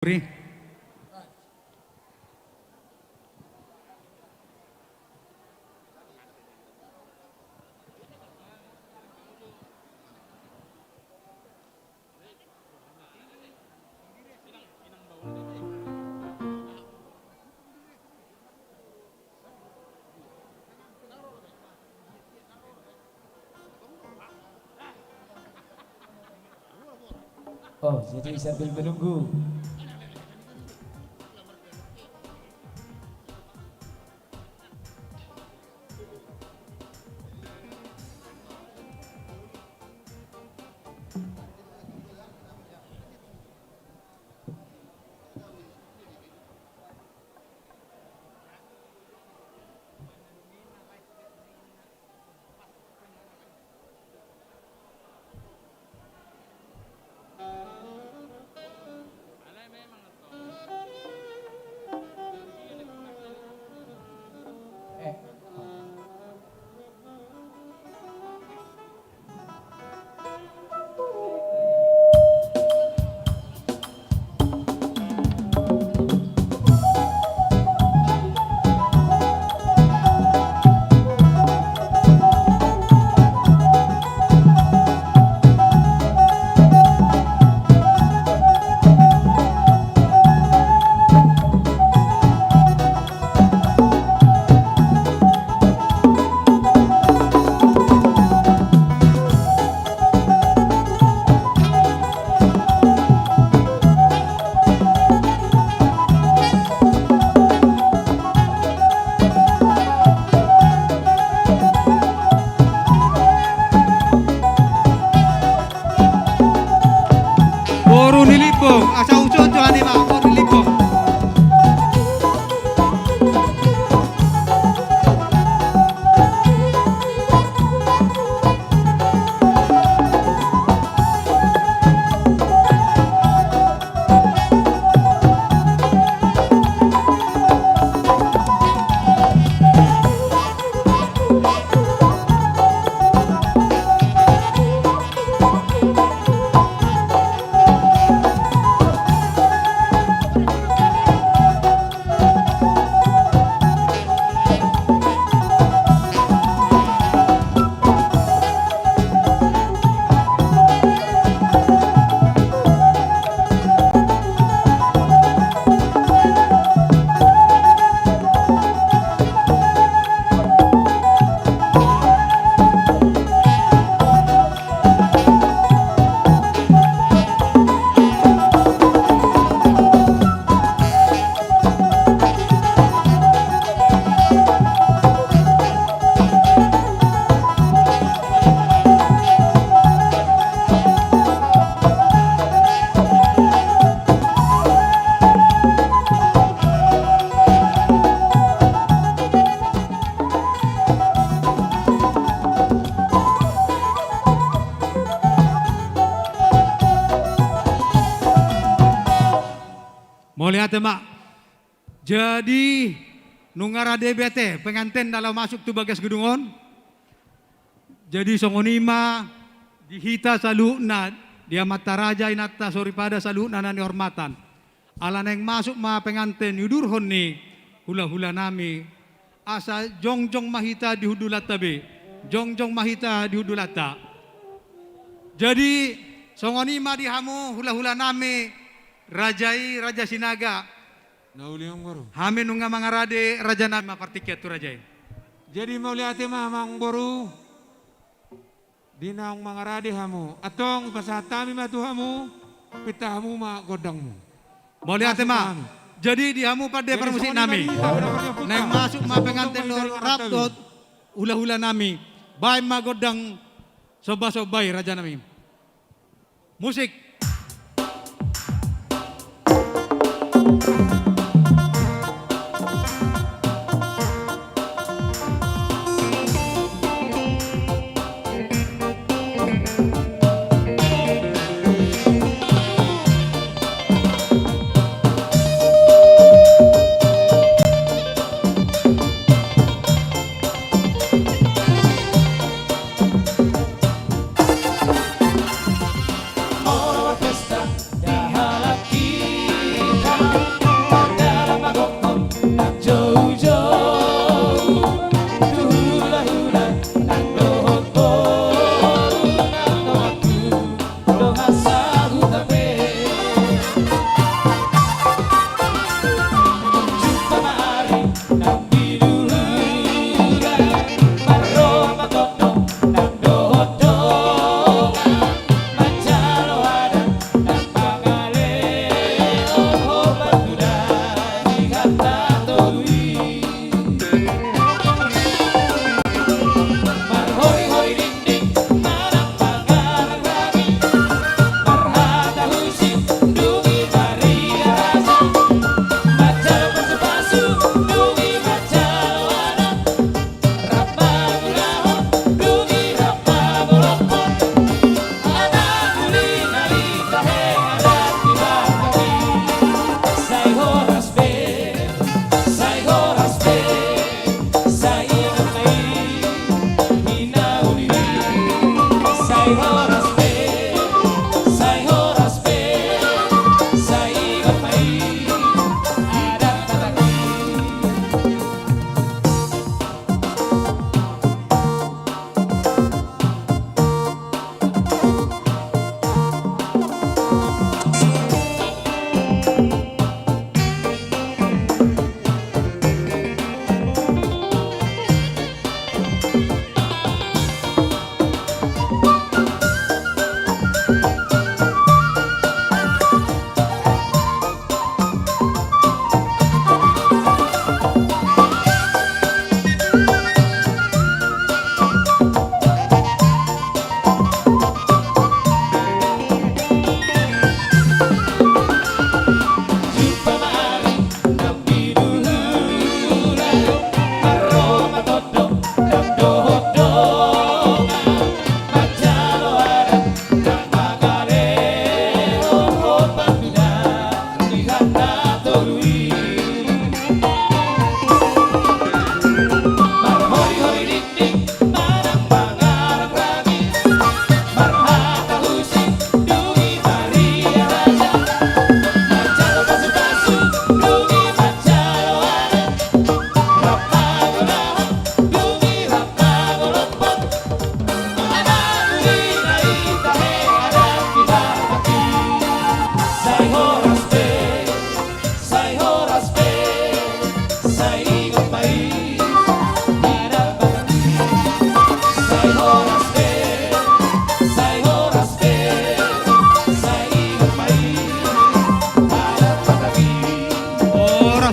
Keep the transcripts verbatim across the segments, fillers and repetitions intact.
Ri. Oh, jadi sambil menunggu. Boru ni Limbong, asa ucon jo ani ma, boru ni Limbong. Mauliate ma. Jadi, nunga rade be ate penganten na laho masuk tu bagas gedung on. Jadi, songon i ma di hita saluhutna, di amanta raja, inanta soripada saluhutna na nihormatan. Ala naeng masuk ma penganten, diudurhon ni hula-hula nami. Asa jongjong ma hita di hundulanta be. Jongjong ma hita di hundulanta. Jadi, songon i ma di hamu hula-hula nami, raja i, Raja Sinaga. Na uli, amangboru. Hami nunga mangarade raja nami, ma partingkian tu raja i. Jadi mauliate ma, amangboru. Di naung mangarade hamu, antong pasahat hami ma tu hamu, pinta hamu ma gondangmu. Mauliate ma. Jadi di hamu pande parmusik nami. Naeng masuk ma penganten dohot rap dohot hula-hula nami. Baen ma gondang somba-somba i, raja nami. Musik.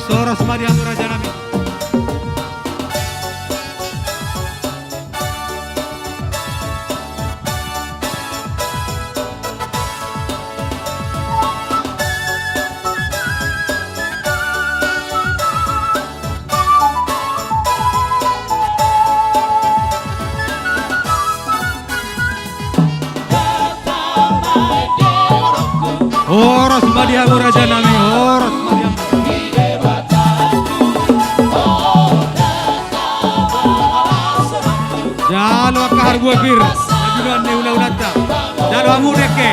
Horas ma di hamu raja nami. Horas ma di hamu raja nami, horas ma di hamu. Jalo angka harbue pir, na binoan ni hulahulanta. Jalo hamu dengke.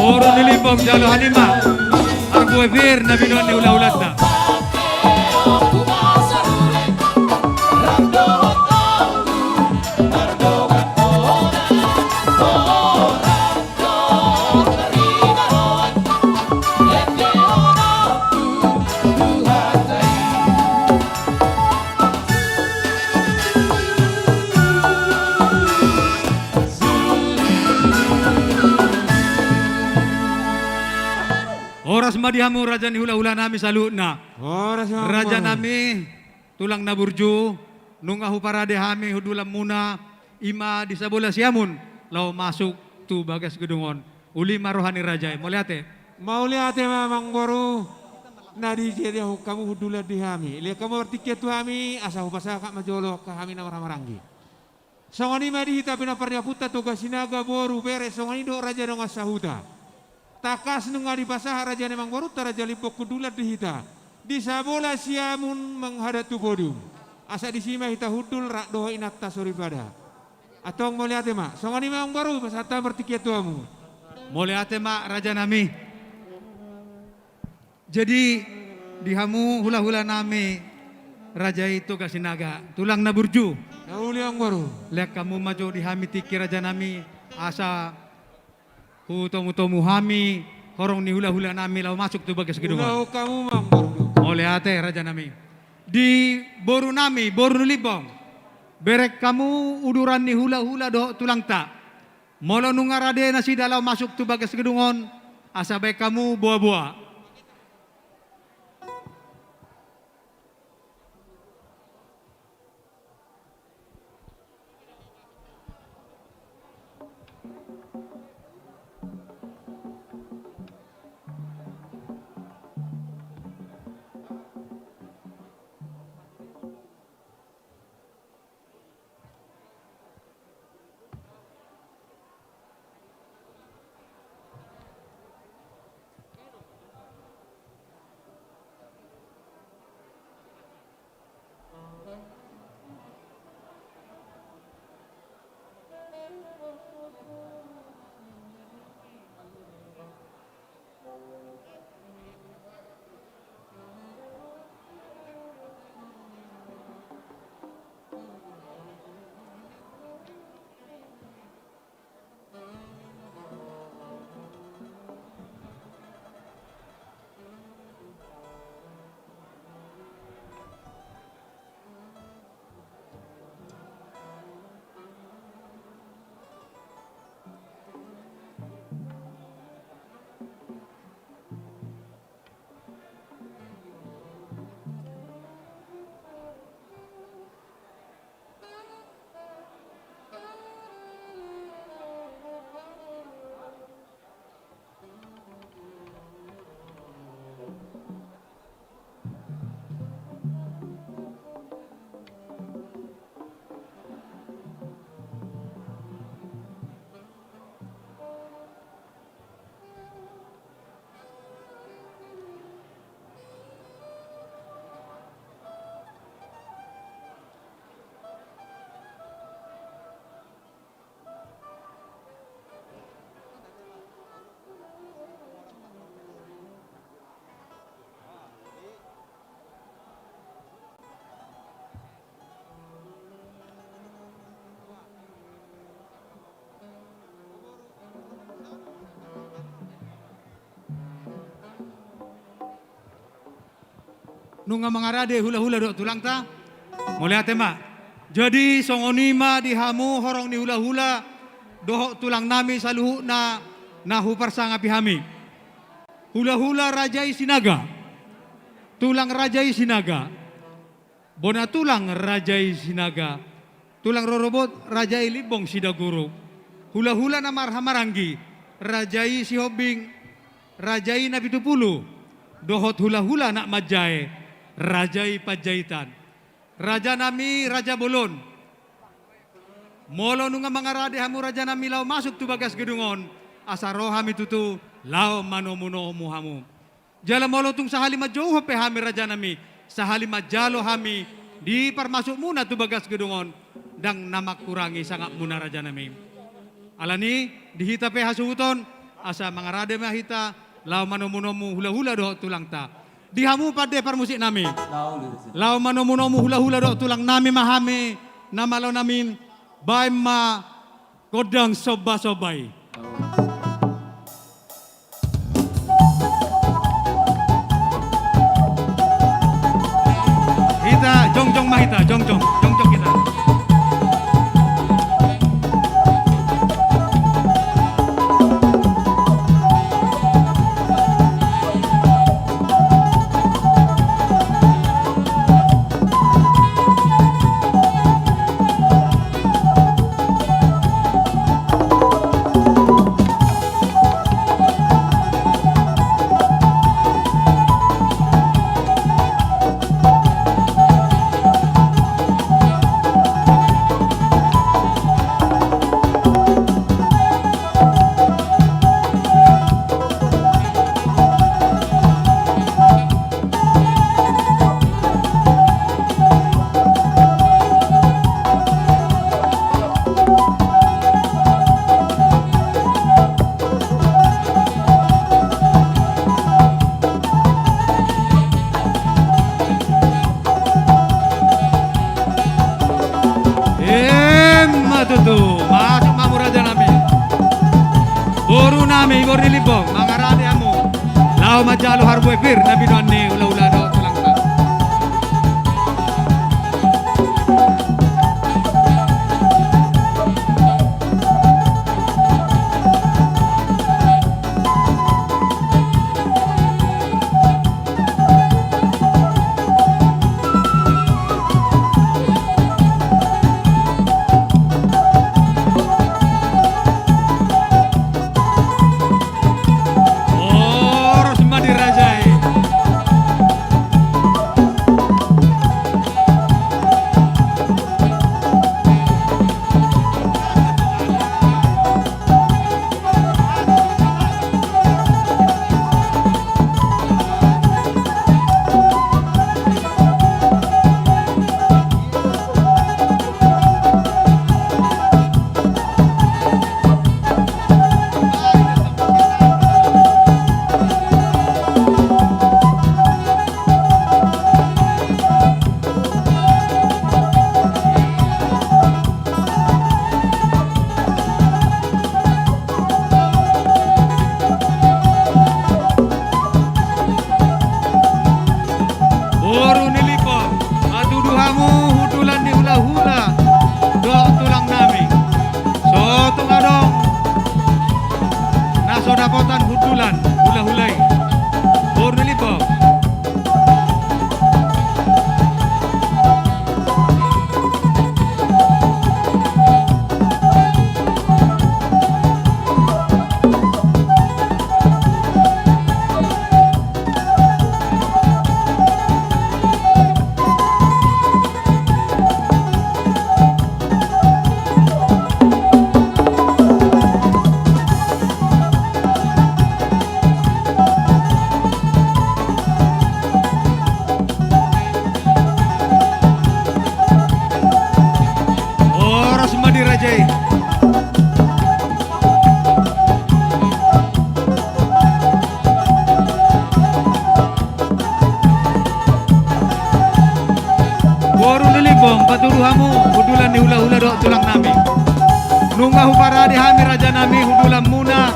Boru ni Limbong, jalo hanima harbue pir na binoan ni hulahulanta. Horas ma di hamu raja ni hulahula nami saluhutna. Horas ma. Raja nami, tulang na burju, nunga huparade hami hundulanmuna, i ma di Sabola Siamun, laho masuk tu bagas gedung on. Uli ma roha ni raja i. Mauliate. Mauliate ma amangboru, na dijadiahon hamu hundulan di hami. Lehon hamu partingkian tu hami, asa hupasahat ma jolo angka hami na marhahamaranggi. Songon i ma di hita pinompar ni ompunta Toga Sinaga, boru, bere, songon i dohot raja dongan sahuta. Tangkas nunga dipasahat raja ni amangborunta Raja Limbong hundulan di hita di Sabola Siamun menghadap tu podium. Asa disi ma hita hundul rap dohot inanta soripada. Antong mauliate ma. Songon i ma amangboru, pasahat hami partingkian tu hamu. Mauliate ma raja nami. Jadi, di hamu hulahula nami raja i Toga Sinaga, tulang na burju. Na uli amangboru. Lehon hamu ma jo di hami tingki raja nami, asa hutomutomu hami horong ni hulahula nami laho masuk tu bagas gedung on. Uli hamu ma amangboru. Mauliate raja nami. Di boru nami, boru ni Limbong. Bereng hamu uduran ni hulahula dohot tulangta. Molo nunga rade nasida laho masuk tu bagas gedung on, asa baen hamu boaboa. Nunga mangarade hulahula dohot tulangta? Mauliate ma. Jadi songon i ma di hamu horong ni hulahula dohot tulang nami saluhutna na huparsangapi hami. Hulahula raja i Sinaga. Tulang raja i Sinaga. Bona tulang raja i Sinaga. Tulang rorobot raja i Limbong Sidaguru. Hulahula na marhahamaranggi, raja i Sihombing, raja i Napitupulu, dohot hulahula na manjae, raja i Panjaitan. Raja nami, raja bolon. Molo nunga mangarade hamu raja nami laho masuk tu bagas gedung on, asa ro hami tutu laho manomunomu hamu. Jala molo tung sahali manjouhon pe hami raja nami, sahali manjalo hami di parmasukmuna tu bagas gedung on, ndang na mangkurangi sangapmuna raja nami. Alani, di hita pe hasuhuton, asa mangarade ma hita laho manomunomu hulahula dohot tulangta. Di hamu pande parmusik nami. Laho manomunomu hulahula dohot tulang nami ma hami, na malo nami, baen ma gondang sombasomba i. Hita jongjong ma hita, jongjong, jongjong hita. Emma tutu, masuk ma hamu raja nami. Boru nami, boru ni Limbong, mangarade hamu. Laho manjalo harbue pir na binoan ni hulahula dohot tulangta. Horas ma di raja i. Boru ni Limbong, patudu hamu hundulan ni hulahula dohot tulang nami. So tung adong na so dapotan hundulan hulahula i. Boru ni Limbong. Horas ma di raja i. Boru ni Limbong, patudu hamu hundulan ni hulahula dohot tulang nami. Nunga huparade hami raja nami hundulanmuna,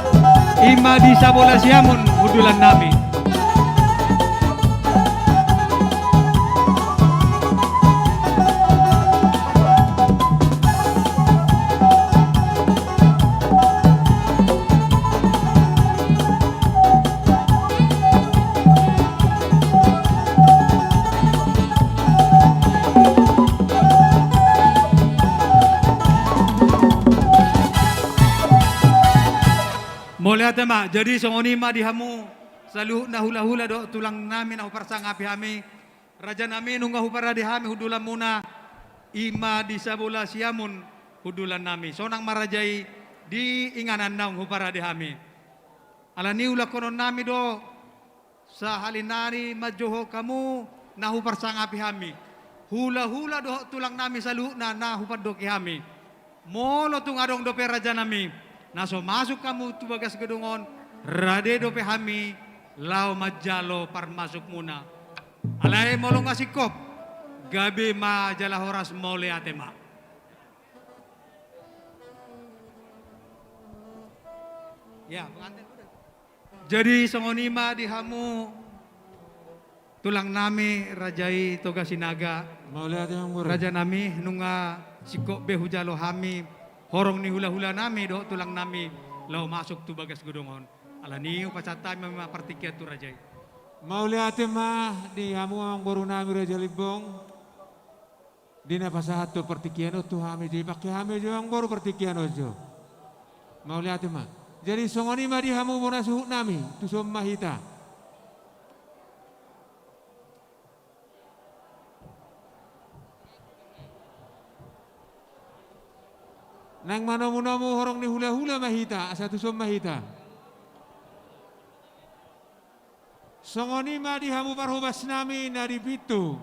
i ma di Sabola Siamun hundulan nami. Mauliate ma, jadi songon i ma di hamu saluhutna hulahula dohot tulang nami na huparsangapi hami. Raja nami, nunga huparade hami hundulanmuna, i ma di Sabola Siamun hundulan nami. Sonang ma raja i di inganan naung huparade hami. Alani i ulahon nami do, sahali nari manjohot hamu na huparsangapi hami, hulahula dohot tulang nami saluhutna na hupandoki hami. Molo tung adong dope raja nami, na so masuk hamu tu bagas gedung on, rade dope hami laho manjalo parmasukmuna. Alai molo nga singkop, gabe ma jala horas, mauliate ma. Ya, pengantin udah. Jadi songon i ma di hamu tulang nami, raja i Toga Sinaga. Mauliate ma, Amangboru. Raja nami, nunga singkop be hujalo hami horong ni hulahula nami dohot tulang nami laho masuk tu bagas gedung on. Alani i hupasahat hami ma partingkian tu raja i. Mauliate ma di hamu, Amangboru nami Raja Limbong. Di na pasahathon partingkian on tu hami jo, dipangke hami jo, Amangboru, partingkian on jo. Mauliate ma. Jadi songon i ma di hamu bona suhut nami, tuson ma hita. Naeng manomunomu horong ni hulahula ma hita, asa tuson ma hita. Songon i ma di hamu parhobas nami na di pintu,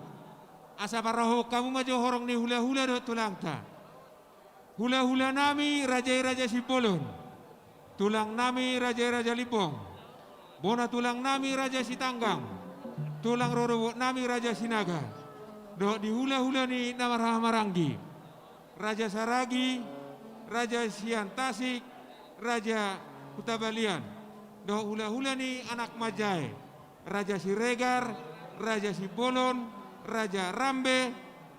asa parrohahon hamu ma jo horong ni hulahula dohot tulangta. Hulahula nami raja i Raja Simbolon, tulang nami raja i Raja Limbong, bona tulang nami Raja Sitanggang, tulang rorobot nami Raja Sinaga, dohot di hulahula ni na marhahamaranggi, Raja Saragi, Raja Siantasik, Raja Hutabalian, dohot hulahula ni anak manjae, Raja Siregar, Raja Simbolon, Raja Rambe,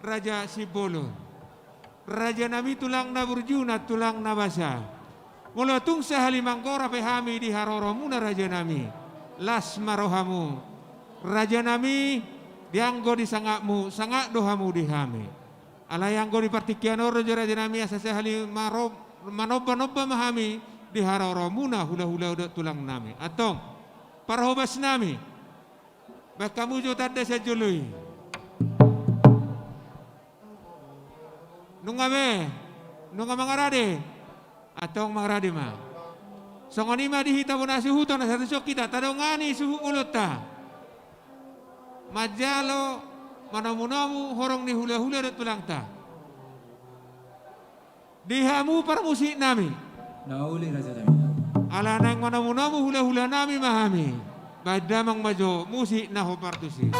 Raja Simbolon. Raja nami, tulang na burju nang tulang na basa. Molo tung sahali manggora pe hami di haroromuna, raja nami, las ma rohamu. Raja nami, dianggo di sangapmu, sangap do hamu di hami. Alai anggo di partingkian on do jo, raja nami, asa sahali maro-, manombanomba ma hami di haroromuna, hulahula dohot tulang nami. Antong, parhobas nami, baen hamu jo tanda sian jolo i. Nunga be, nunga mangarade. Antong mangarade ma. Songon i ma di hita bona suhut on, asa tuson hita, tadongani suhut bolonta. Manjalo manomunomu horong ni hulahula dohot tulangta. Di hamu parmusik nami. Na uli, raja nami. Ala naeng manomunomu hulahula nami ma hami. Baen damang ma jo musik na hombar tusi.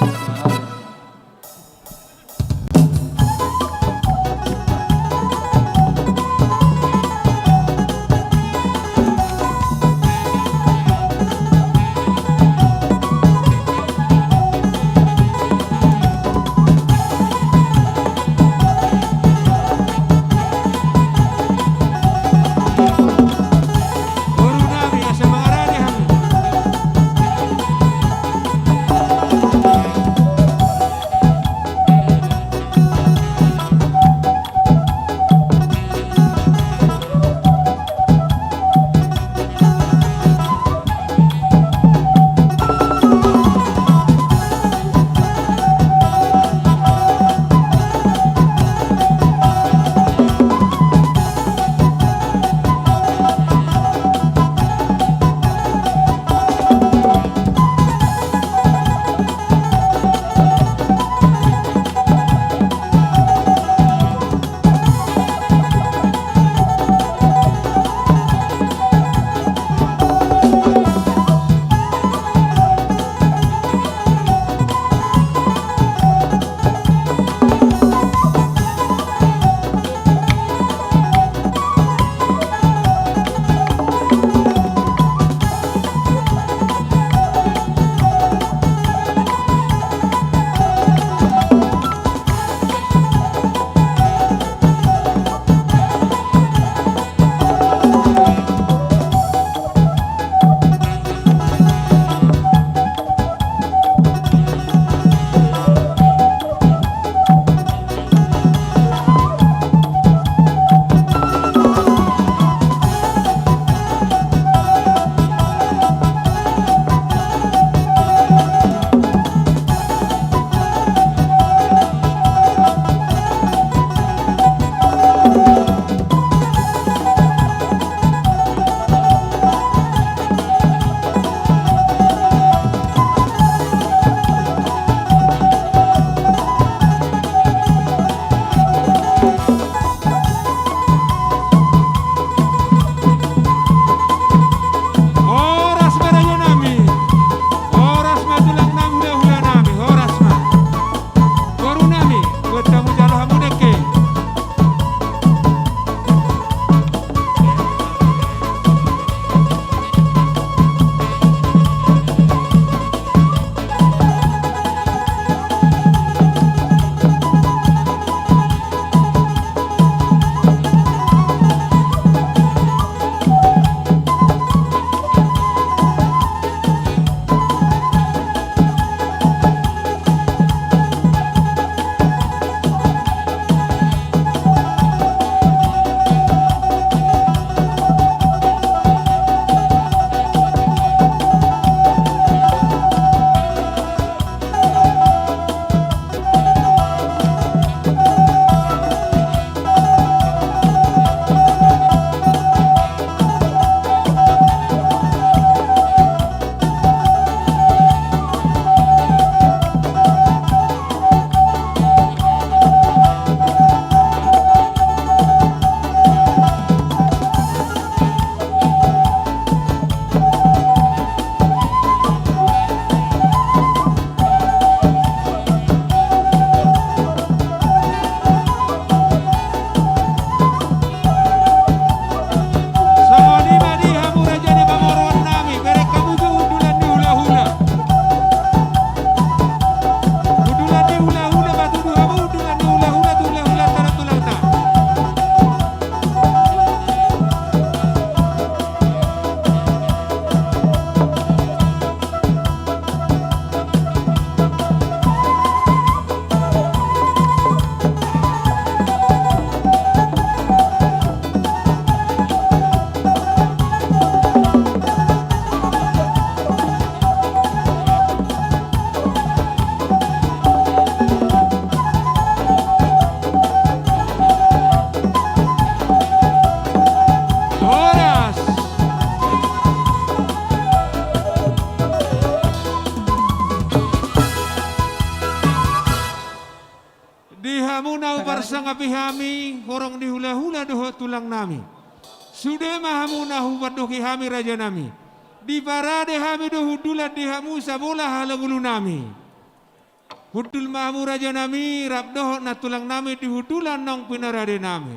Sangapi hami horong ni hulahula dohot tulang nami. Sude ma hamu na hupandoki hami raja nami. Diparade hami do hundulan di hamu sabola halangulu nami. Hundul ma hamu raja nami, rap dohot nantulang nami di hundulan naung pinarade nami.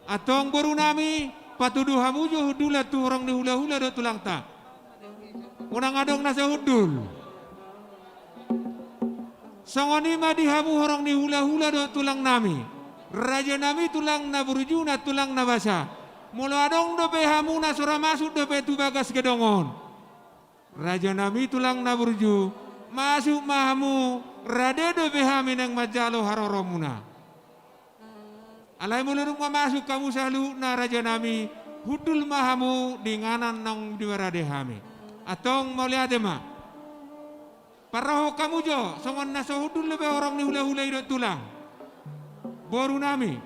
Antong boru nami, patudu hamu jo hundulan tu horong ni hulahula dohot tulangta. Unang adong na so hundul. Songon i ma di hamu horong ni hulahula dohot tulang nami. Raja nami tulang na burju, nantulang na basa. Molo adong dope hamu na so ra masuk dope tu bagas gedong on. Raja nami tulang na burju, masuk ma hamu, rade dope hami naeng manjalo haroronmuna. Alai molo dung ma masuk hamu saluhutna raja nami, hundul ma hamu di inganan naung diparade hami. Antong mauliate ma. Parrohahon hamu jo, songon na so hundul dope horong ni hulahula i dohot tulang. Boru nami.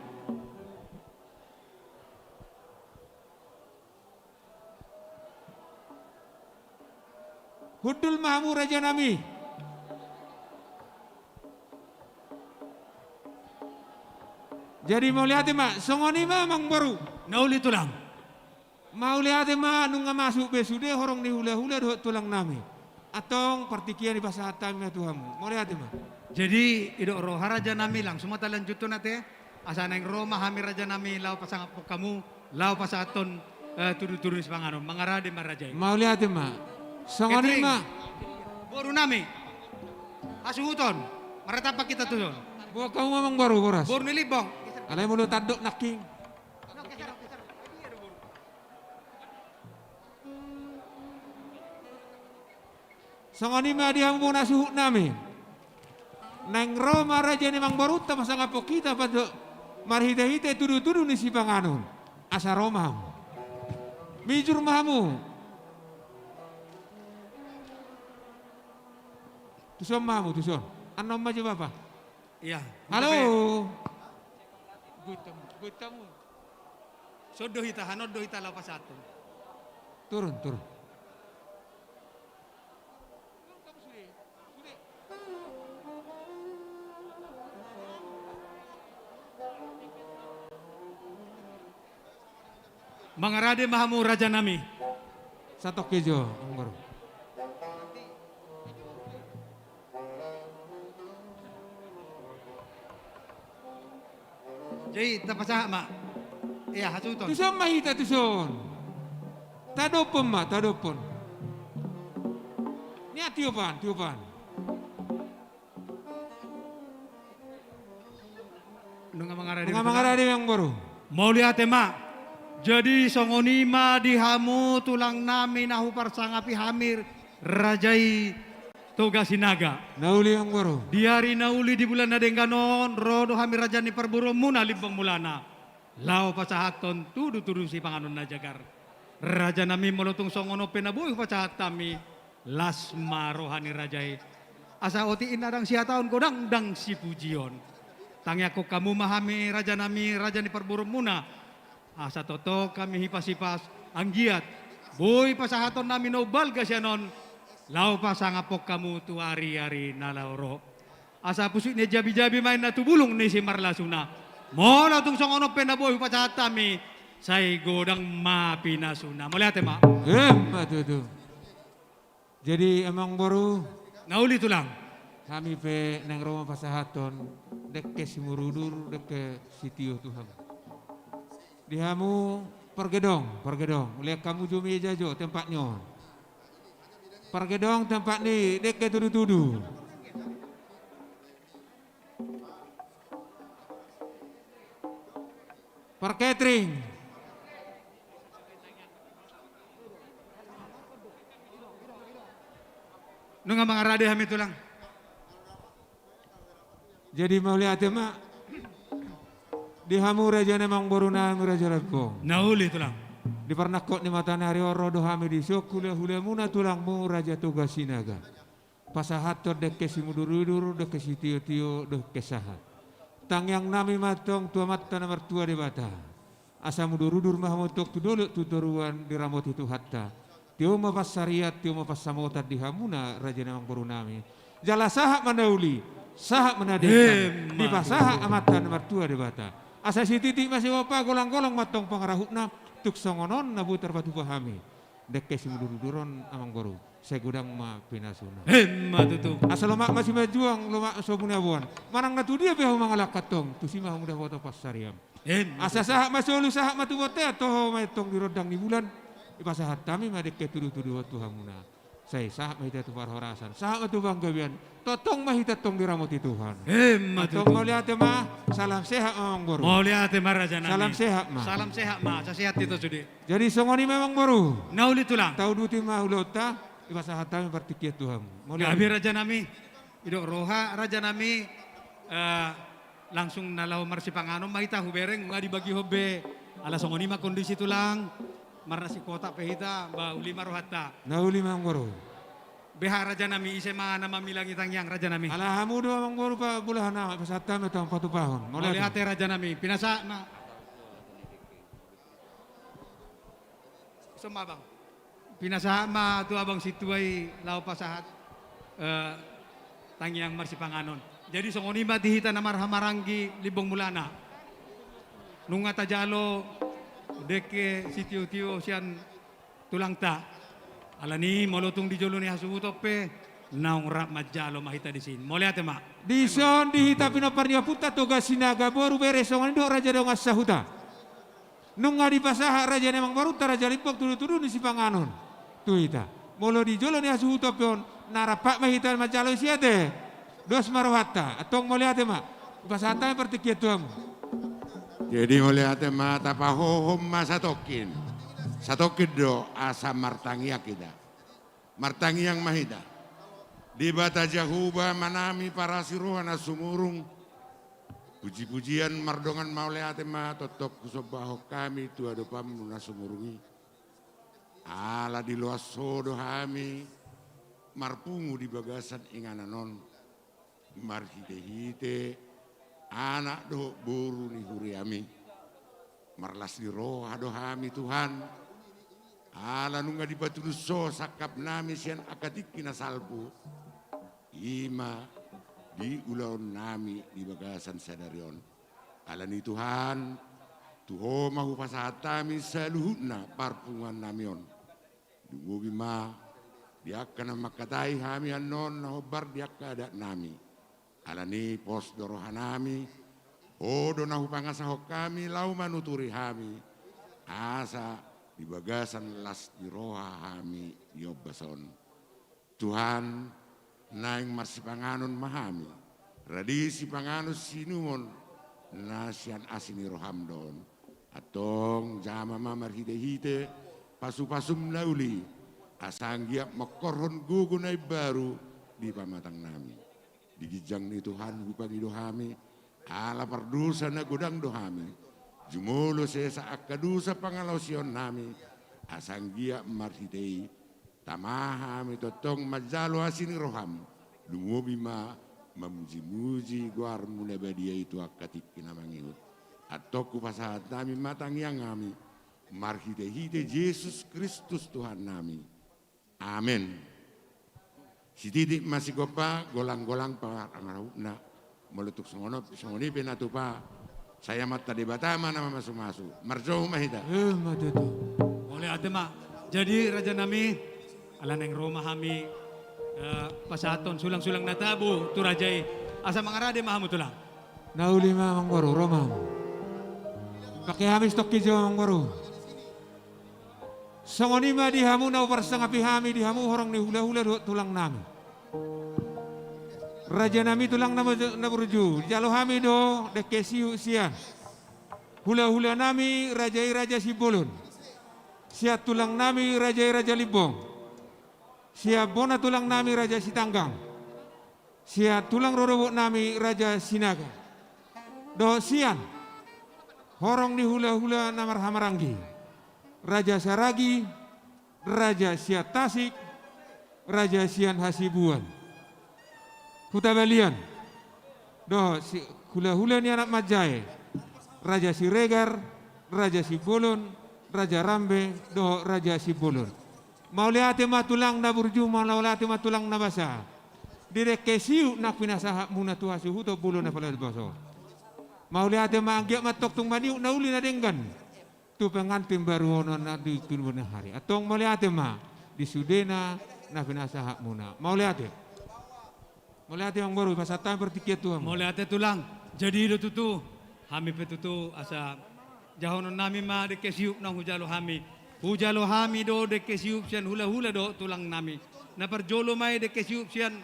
Hundul ma hamu raja nami. Jadi mauliate ma, songon i ma amangboru. Na uli tulang. Mauliate ma, nunga masuk be sude horong ni hulahula dohot tulang nami. Antong partingkian i pasahat hami ma tu hamu. Mauliate ma. Jadi, didok roha raja nami, langsung ma talanjuthon ate. Asa naeng ro ma hami raja nami laho pasangaphon hamu, laho pasahathon, eh, tudutudu ni sipanganon. Mangarade ma raja i. Mauliate ma. Songon i ma. Boru nami. Hasuhuton. Maratapak hita tuson. Boan hamu ma amangboru boras. Boru ni Limbong. Alai molo tandok nangkin. Songon i ma di hamu bona suhut nami. Naeng ro ma raja ni amangborunta pasangaphon hita pasahathon marhitehite tudutudu ni sipanganon. Asa ro ma hamu. Mijur ma hamu. Tuson ma hamu, tuson. Annon ma jo bapa. Iya. Halo. Goit hamu, goit hamu. Son do hita, hanon do hita laho pasahathon. Turun, turun. Mangarade ma hamu raja nami. Satongkin jo, amangboru. Jadi, tapasahat ma. Iya, hasuhuton. Tuson ma hita, tuson. Tadophon ma, tadophon. Ni tiopan, tiopan. Nunga mangarade, nunga mangarade, amangboru. Mauliate ma. Jadi songon i ma di hamu tulang nami na huparsangapi hami raja i Toga Sinaga. Na uli amangboru. Di ari na uli di bulan na denggan on, ro do hami raja ni parboruonmuna Limbong Mulana. Laho pasahathon tudutudu sipanganon na jagar. Raja nami molo tung songon on pe na boi hupasahat hami, las ma roha ni raja i. Asa otik i ndang sihatahon godang ndang sipujion. Tangiangkon hamu ma hami raja nami, raja ni parboruonmuna. Asa tongtong hami hipasipas, anggiat boi pasahaton nami na umbalga sian on, laho pasangaphon hamu tu ariari na laho ro. Asa pusuk ni jabijabi ma inna tu bulung ni simarlasuna. Molo tung songon on pe na boi hupasahat hami, sai godang ma pinasuna. Mauliate ma. Emma tutu. Jadi amangboru. Na uli tulang. Hami pe naeng ro ma pasahathon dengke Simudurudur, dengke sitio tu hamu. Di hamu pargedong, pargedong. Lehon hamu jo meja jo tempat ni on. Pargedong tempat ni dengke tudutudu. Parketring. Nunga mangarade hami tulang. Jadi mauliate ma di hamu raja ni amangboru nami Raja Limbong. Na uli tulang. Di parnangkok ni mataniari on ro do hami dison hulahulamuna tulangmu Raja Toga Sinaga. Pasahathon dengke Simudurudur, dengke sitiotio, dengke sahat. Tangiang nami ma antong tu Amanta na martua Debata. Asa mudurudur ma hamu antong tu dolok tu toruan diramoti Tuhanta. Tio ma pansarian, tio ma pansamotan di hamuna raja ni amangboru nami. Jala sahat ma na uli. Sahat ma na denggan. Emma tutu. Dipasahat Amanta na martua Debata. Asa sititi ma sigompa, golang-golang ma antong pangarahutna, tung songon on na boi tarpatupa hami. Dengke simudur-uduron, Amangboru, sai godang ma pinasuna. Emma tutu. Asa lomak ma simanjuang, lomak ma so binaboan. Manang na tu dia pe hamu mangalangka antong, tusi ma hamu dapotan pansarian. Emma tutu. Asa sahat ma solu, sahat ma tu bontean, toho ma antong di rondang ni bulan. Dipasahat hami ma dengke tudu-tuduhon tu hamuna. Sai sahat ma hita tu parhorasan, sahat ma tu panggabean. Tongtong ma hita antong diramoti Tuhan. Emma tutu. Antong mauliate ma, salam sehat ma, Amangboru. Mauliate ma, Rajanami. Salam sehat ma. Salam sehat ma, asa sehat hita sude. Jadi songon i ma, Amangboru. Na uli, Tulang. Tauduti ma ulaonta, dipasahat hami partingkian tu hamu. Mauliate. Gabe, Rajanami. Didok roha, Rajanami, eh, langsung na laho marsipanganon ma hita, hubereng, nunga dibagihon be. Ala songon i ma kondisi, Tulang. Marnasi kotak pe hita, ba uli ma rohanta. Na uli ma, Amangboru. Beha, Rajanami, ise ma na mamilangi tangiang, Rajanami? Ala hamu do, Amangboru, pa bolahan amak, pasahat hami antong patupahon. Mauliate. Mauliate, Rajanami. Pinasahat ma. Ison ma, Bang. Pinasahat ma tu abang sintua i laho pasahat, eh, tangiang marsipanganon. Jadi songon i ma di hita na marhahamaranggi Limbong Mulana. Nunga tajalo dengke sitio-tio sian tulangta. Alani molo tung di jolo ni hasuhuton pe, naung rap manjalo ma hita disi. Mauliate ma. Dison di hita pinompar ni ompunta Toga Sinaga boru bere, songon i dohot raja dongan sahuta. Nunga dipasahat raja ni amangborunta Raja Limbong tudu-tudu ni sipanganon tu hita. Molo di jolo ni hasuhuton pe on, na rap ma hita manjalo i, ate. Dos ma rohanta, antong mauliate ma. Dipasahat hami partingkian tu hamu. Jadi mauliate ma, tapahohom ma satongkin. Satongkin do asa martangiang hita. Martangiang ma hita. Debata Jahowa, amanami parasi roha na sumurung. Puji-pujian mardongan mauliate ma tongtong husombahon hami tu adopanmu na sumurung i. Ala diloas ho do hami marpungu di bagasan inganan on. Marhite-hite anak dohot boru ni huriami. Marlas ni roha do hami, Tuhan. Ala nunga dipatulus ho sangkapnami sian angka tingki na salpu. I ma di ulaonnami di bagasan sadari on. Alani, Tuhan, tu ho ma hupasahat hami saluhutna parpunguannami on. Lumobi ma di angka na mangkatai hami annon na hombar di angka adatnami. Alani pos do rohanami, ho do na hupangasahon hami laho manuturi hami, asa di bagasan las ni roha hami di ombas on. Tuhan, naeng marsipanganon ma hami, rade sipanganon siinumon na sian asi ni roham do on. Antong jama ma marhite-hite pasu-pasum na uli, asa anggiat mangkorhon gogo na imbaru di pamatangnami. Di ginjang ni Tuhan hupangido hami, ala pardosa na godang do hami, jumolo sesa angka dosa pangalaosionnami, asa anggiat marhite i tama hami tongtong manjalo asi ni roham, lumobi ma mamuji-muji goarmu na badia i tu angka tingki na mangihut. Antong hupasahat hami ma tangiangnami, marhite-hite Jesus Kristus Tuhannami. Amen. Sititi ma sigompa, golang-golang pangarahutna. Molo tung songon on, songon i pe na tupa, sai Amanta Debata ma na mamasu-masu. Marjou ma hita. Emma tutu. Mauliate ma. Jadi, rajanami, ala naeng ro ma hami, eh, pasahathon sulang-sulang na tabo tu raja i. Asa mangarade ma hamu, Tulang. Na uli ma, Amangboru, ro ma hamu. Pake hami satongkin jo, Amangboru. Songon i ma di hamu na huparsangapi hami, di hamu horong ni hula-hula dohot tulangnami. Rajanami, tulang na, na burju, dijalo hami do dengke sihut sian hula-hulanami raja i Raja Simbolon, sian tulangnami raja i Raja Limbong, sian bona tulangnami Raja Sitanggang, sian tulang rorobotnami Raja Sinaga, dohot sian horong ni hula-hula na marhahamaranggi, Raja Saragi, Raja sian Tasik, Raja sian Hasibuan, Hutabalian, dohot si hula-hula ni anak manjae, Raja Siregar, Raja Simbolon, Raja Rambe dohot Raja Simbolon. Mauliate ma tulang na burju, mauliate ma tulang na basa. di dengke siup na pinasahatmuna tu hasuhuton bolon na pala di baso. Mauliate ma, anggiat ma tongtong maniup na uli na denggan tu pengantin baru on na di kemudian hari. Antong mauliate ma di sudena na pinasahatmuna. Mauliate. Mauliate, amang boru, pasahat hami partingkian tu hamu. Mauliate, Tulang. Jadi do tutu, hami pe tutu asa jahononnami ma dengke siup naung hujalo hami. Hujalo hami do dengke siup sian hulahula dohot tulangnami. Na parjolo ma i dengke siup sian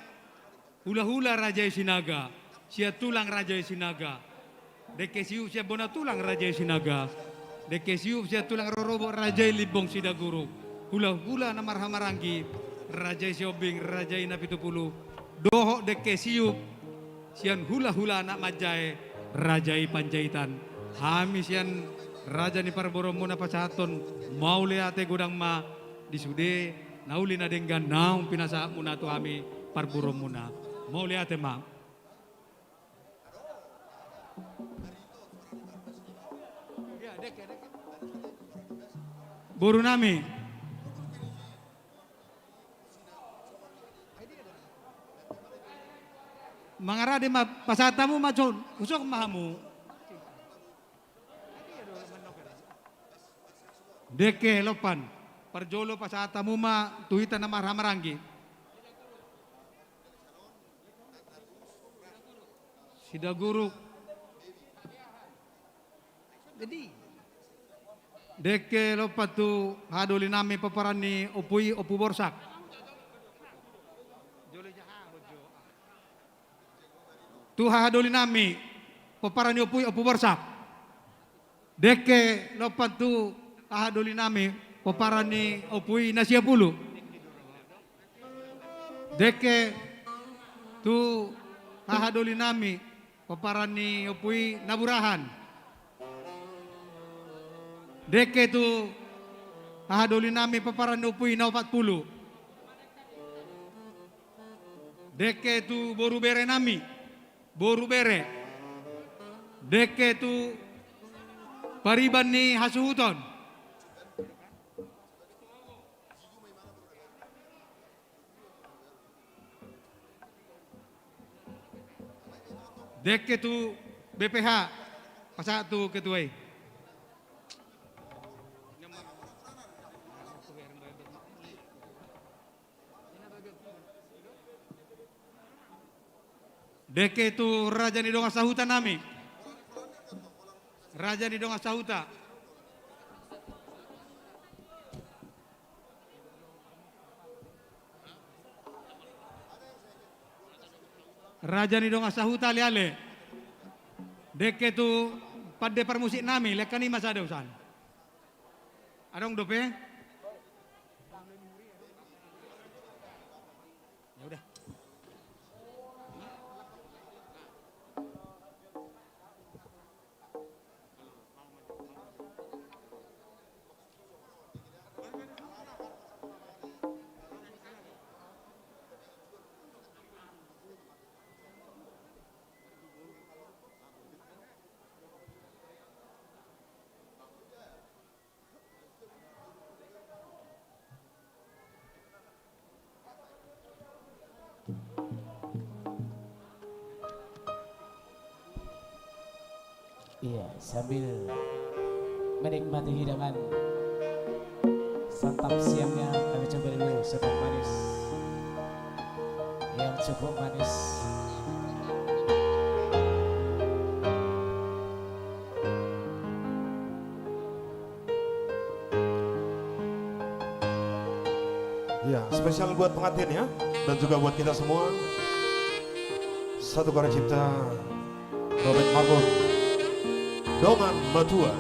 hulahula Raja i Sinaga, sian tulang Raja i Sinaga. Dengke siup sian bona tulang Raja i Sinaga. Dengke siup sian tulang rorobot Raja i Limbong Sidaguruk. Hulahula na marhahamaranggi, Raja i Siombing, Raja i Napitupulu. Dohot dengke siup sian hulahula anak manjae, Raja i Panjaitan. Hami sian raja ni parboruonmuna pasahathon mauliate godang ma di sude na uli na denggan naung pinasahatmuna tu hami parboruonmuna. Mauliate ma. Borunami. Mangarade ma, pasahat hamu ma, Jon. Husok ma hamu. Dengke lompan. Parjolo pasahat hamu ma tu hita na marhahamaranggi. Sidaguruk. Jadi. Dengke lompan tu hahadolinami pomparan ni Ompu i, Ompu Borsak. Tu hahadolinami pomparan ni Ompu i, Ompu Borsak. Dengke lompan tu hahadolinami pomparan ni Ompu i na sia pulu. Dengke tu hahadolinami pomparan ni Ompu i na burahan. Dengke tu hahadolinami pomparan ni Ompu i na opat pulu. Dengke tu boru berenami, boru bere. Dengke tu pariban ni hasuhuton. Dengke tu B P H, pasahat tu ketua i. Dengke tu raja ni dongan sahuta nami. Raja ni dongan sahuta. Raja ni dongan sahuta, ale-ale. Dengke tu pande parmusik nami, lekan i ma sada usan. Adong dope? Ya udah. Iya, sambil menikmati hidangan santap siangnya, kami coba dulu santap manis yang cukup manis. Ya, spesial buat pengantin ya, dan juga buat kita semua. Satu karya cipta Robert Marbun, Dongan Matua.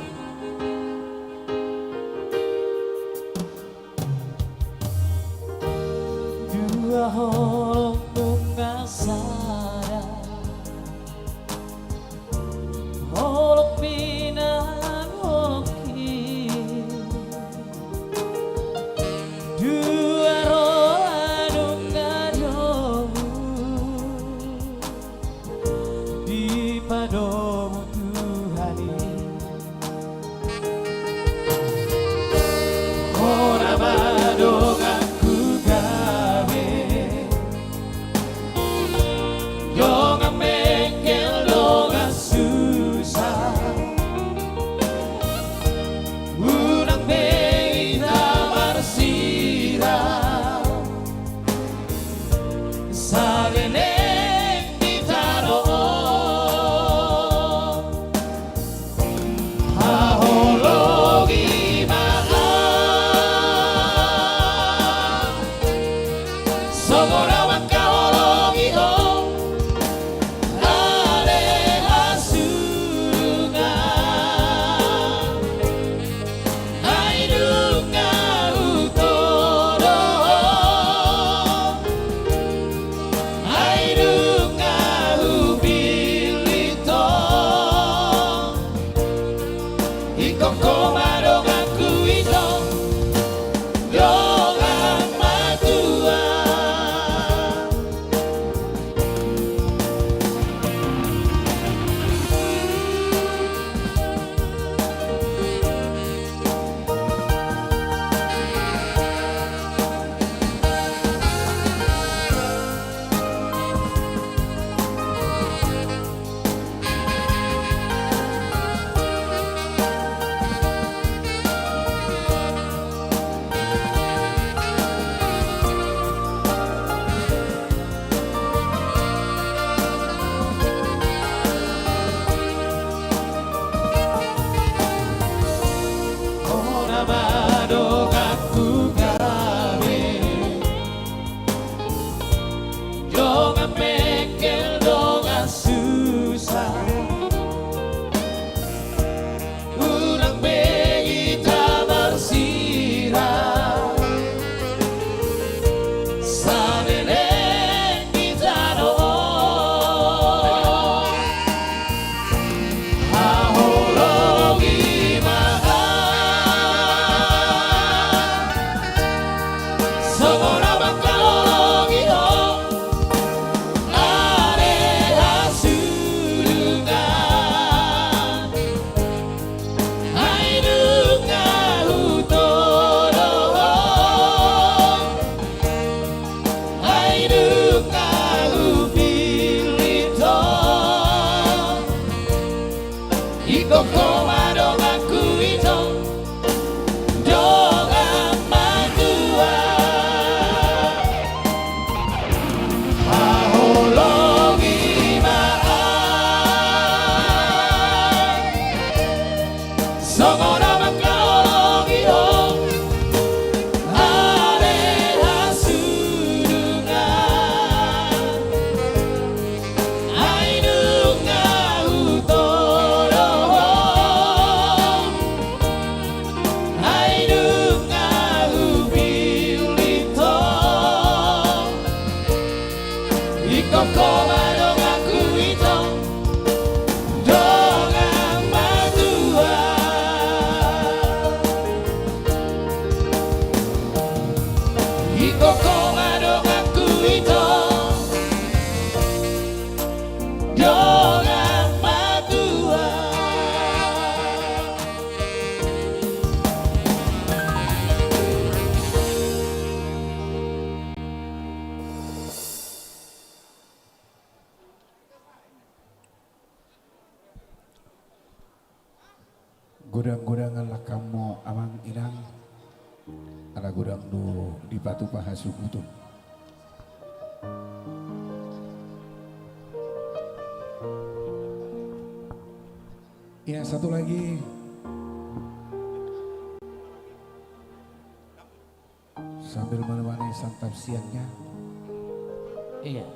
Dua holong nunga sada, holong mian holong hir, dua roha nunga domu, dipadomu Tuhan i. Leleng di tano on, haholongi ma au, songon na mangkaholongi ho ale hasurungan. Ai nunga hutodo ho, ai nunga hupillit ho. Ingkon ho ma donganku ito, dongan matua. Hona ma donganku gabe, dongan mengkel, dongan susa. Unang be hita marsirang saleleng di tano on. Haholongi ma au, songon na mangkaholongi ho ale hasurungan. Ai nunga hutodo ho, ai nunga hupillit ho. Ingkon ho ma donganku ito, dongan matua. Haholongi ma au, songon na mangkaholongi ho ale hasurungan. Ai nunga hutodo ho, ai nunga hupillit ho. Ingkon ho ma donganku ito, dongan matua. Ingkon ho ma donganku ito, dongan matua. Godang-godangan langkammu amang inang, ala godang do dipatupa hasuhuton. Ya, satu lagi. Sambil menemani santap siangnya. Iya.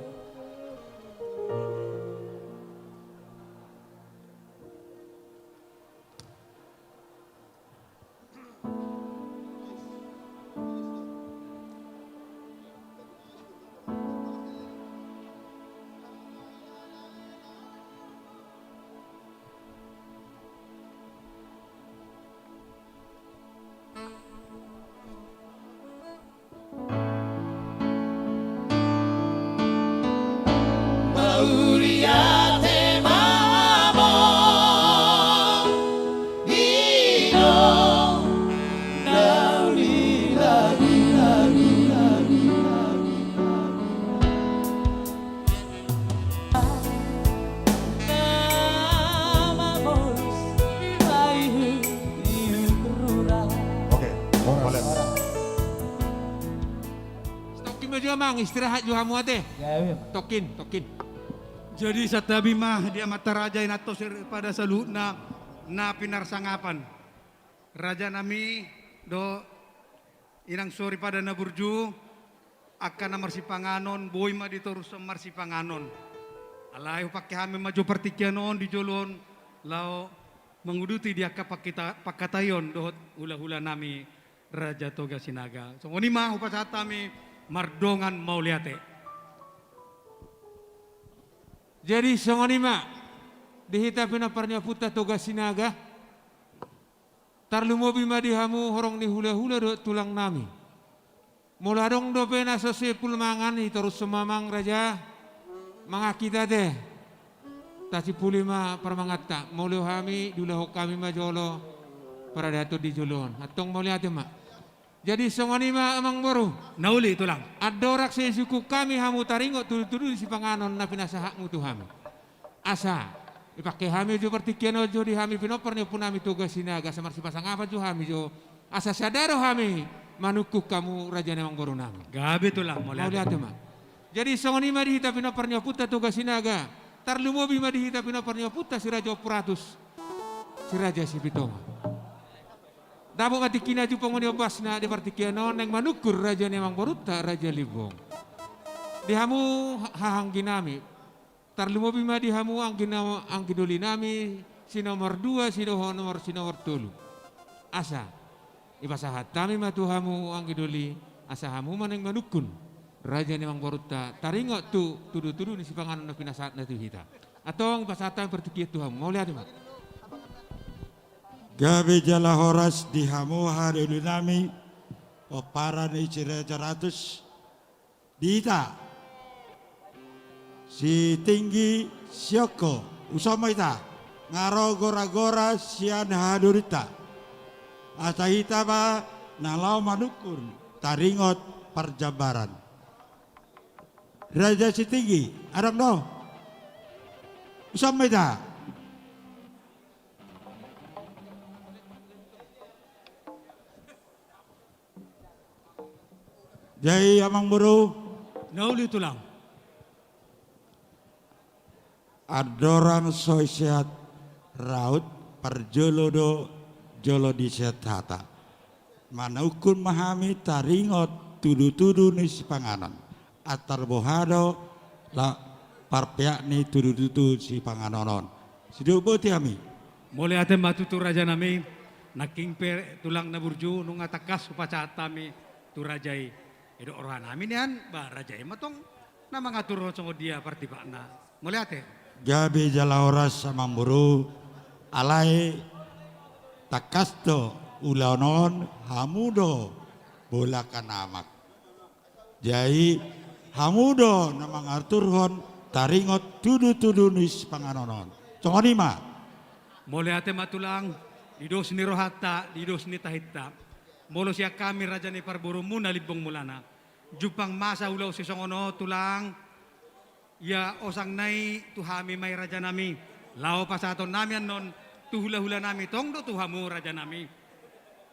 Istirahat jo hamu ate. Tongkin, tongkin. Jadi santabi ma di amanta raja, inanta soripada saluhutna na pinarsangapan. Raja nami dohot inang soripada na burju, angka na marsipanganon, boi ma ditorushon marsipanganon. Alai hupangke hami ma jo partingkian on di jolo on, laho manguduti di angka pangkita-, pangkataion dohot hulahula nami Raja Toga Sinaga. Songon i ma hupasahat hami mardongan mauliate. Jadi songon i ma di hita pinompar ni ompunta Toga Sinaga. Tarlumobi ma di hamu horong ni hulahula dohot tulang nami. Molo adong dope na so simpul mangan, itorushon ma amang raja mangan hita ate. Tasimpuli ma parmanganta. Mauliate hami, diulahon hami ma jolo paradaton di jolo on. Antong mauliate ma. Jadi songon i ma amangboru. Na uli tulang. Andorang so isungkun hami hamu taringot tudutudu ni sipanganon na pinasahatmu tu hami. Asa dipangke hami jo partingkian on jo di hami pinompar ni ompu nami Toga Sinaga, asa marsipasangapan jo hami jo. Asa sada do hami manungkun hamu raja ni amangboru nami. Gabe tulang, mauliate. Mauliate ma. Jadi songon i ma di hita pinompar ni ompunta Toga Sinaga. Tarlumobi ma di hita pinompar ni ompunta si Raja Ompu Ratus, si Raja Sipitonga. Dapot ma tingkina jumpang ni ombasna di partingkian on naeng manungkun raja ni amangborunta Raja Limbong. Di hamu ha-, hahaanggi nami. Tarlumobi ma di hamu anggi na-, anggi doli nami, si nomor dua, si dohot nomor, si nomor tolu. Asa dipasahat hami ma tu hamu anggi doli, asa hamu ma naeng manungkun raja ni amangborunta taringot tu tudutudu ni sipanganon na pinasahatna tu hita. Antong dipasahat hami partingkian tu hamu. Mauliate ma. Gabe jala horas di hamu haha doli nami, pomparan ni si Raja Ratus. Di hita Sitinggi, Siongko, usaon ma hita, nga ro goragora sian haha dolinta. Asa hita ma na laho manungkun taringot parjambaran. Raja Sitinggi, adong do? Usaon ma hita. Jadi amangboru. Na uli tulang. Andorang so i sehat raut, parjolo do jolo ni sehat hata. Manungkun ma hami taringot tudutudu ni sipanganon. Antar boha do la parpeak ni tudutudu sipanganon on. Sidok boti hami. Mauliate ma tutu raja nami, nangkin pe tulang na burju nunga tangkas hupasahat hami tu raja i. Didok roha nami nian, ba raja i ma tong na mangaturhon songon dia partipakna. Mauliate. Gabe jala horas amangboru, alai tangkas do ulaon on hamu do bolakanamak. Jadi hamu do na mangaturhon taringot tudutudu ni sipanganon on. Songon i ma. Mauliate ma tulang, di dos ni rohanta, di dos ni tahinta. Molo sian hami raja ni parborumuna Limbong Mulana, jumpang masa ulaon sisongon on tulang, ia osang nai tu hami ma i raja nami, laho pasahaton nami annon tu hulahula nami, tong do tu hamu raja nami.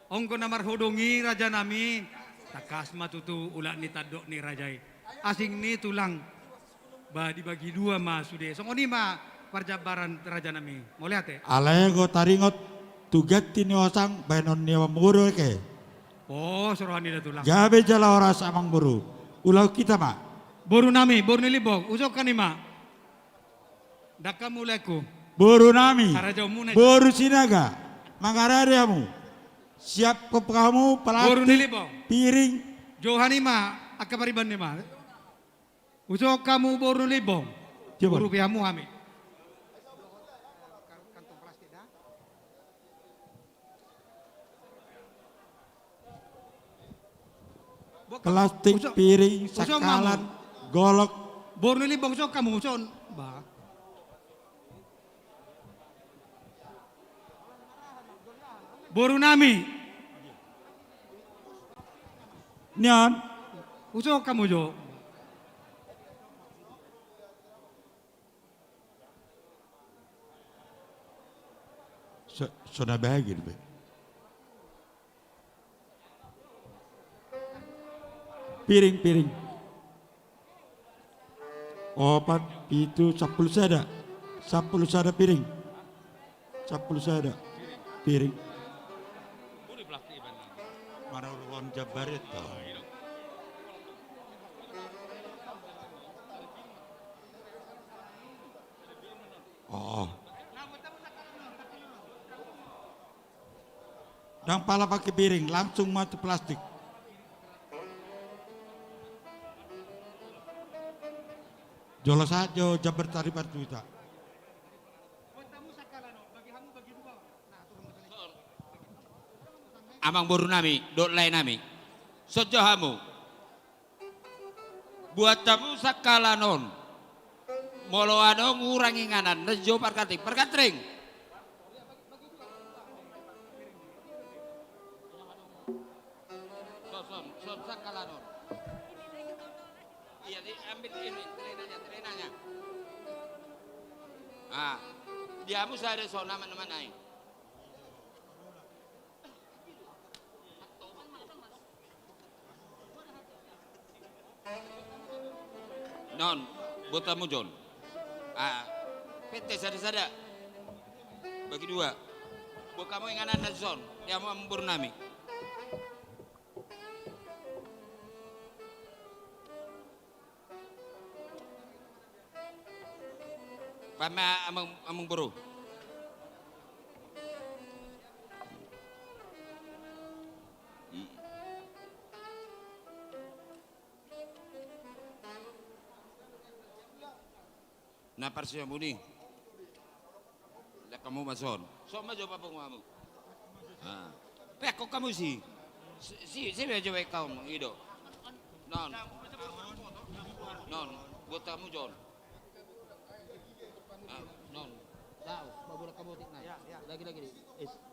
Anggo na marhodong i raja nami, tangkas ma tutu ulat ni tandok ni raja i. Asing ni tulang, ba dibagi dua ma sude. Songon i ma parjambaran raja nami. Mauliate. Alai anggo taringot tu ganti ni osang bahenon ni amangboru eke. Pos roha ni da tulang. Gabe jala horas amangboru. Ulahon hita ma. Boru nami, boru ni Limbong, usohon hami ma. Ndang hamu ulaonku. Boru nami. Harajaonmuna. Boru Sinaga. Mangarade hamu. Siap hamu palastik, boru ni Limbong, piring. Johan i ma angka pariban ni ma. Usohon hamu boru ni Limbong. Coba. Urupi hamu hami. Palastik, piring, sangkalan, golok. Boru ni Limbong, usohon hamu, usohon. Ba. Boru nami. Nian. Usohon hamu jo. So, so na bagian be. Piring, piring. Opat, pitu, sampulu sada. Sampulu sada piring. Sampulu sada piring. Manaruhon jambar i do. Oh. Ndang pala pake piring, langsung ma tu plastik. Jolo sahat jo jambar taribar tu hita. Amangboru nami dohot lae nami, songon jo hamu. Buat hamu sangkalan on. Molo adong hurang inganan na jo parkatring, parkatring. Son, son, son sangkalan on. Iya, di, ambil ini, telenanya, telenanya. Ah, di hamu sada son, aman, aman, ai. Non, buat hamu jo on. Ah, pete sada-sada. Bagi dua. Buat hamu inganan na son, di hamu amangboru nami. Bahen ma amang, amangboru. Hmm. Na parsiamun i. Lean hamu ma son. Son ma jo papungu hamu. Ah. Peakkon hamu si. Si, si, si ma jo peakkon i do. Non. Non, buat hamu jo on. Ah, non. Tahu, ma bola kamu tik na. Lagi, lagi. Is.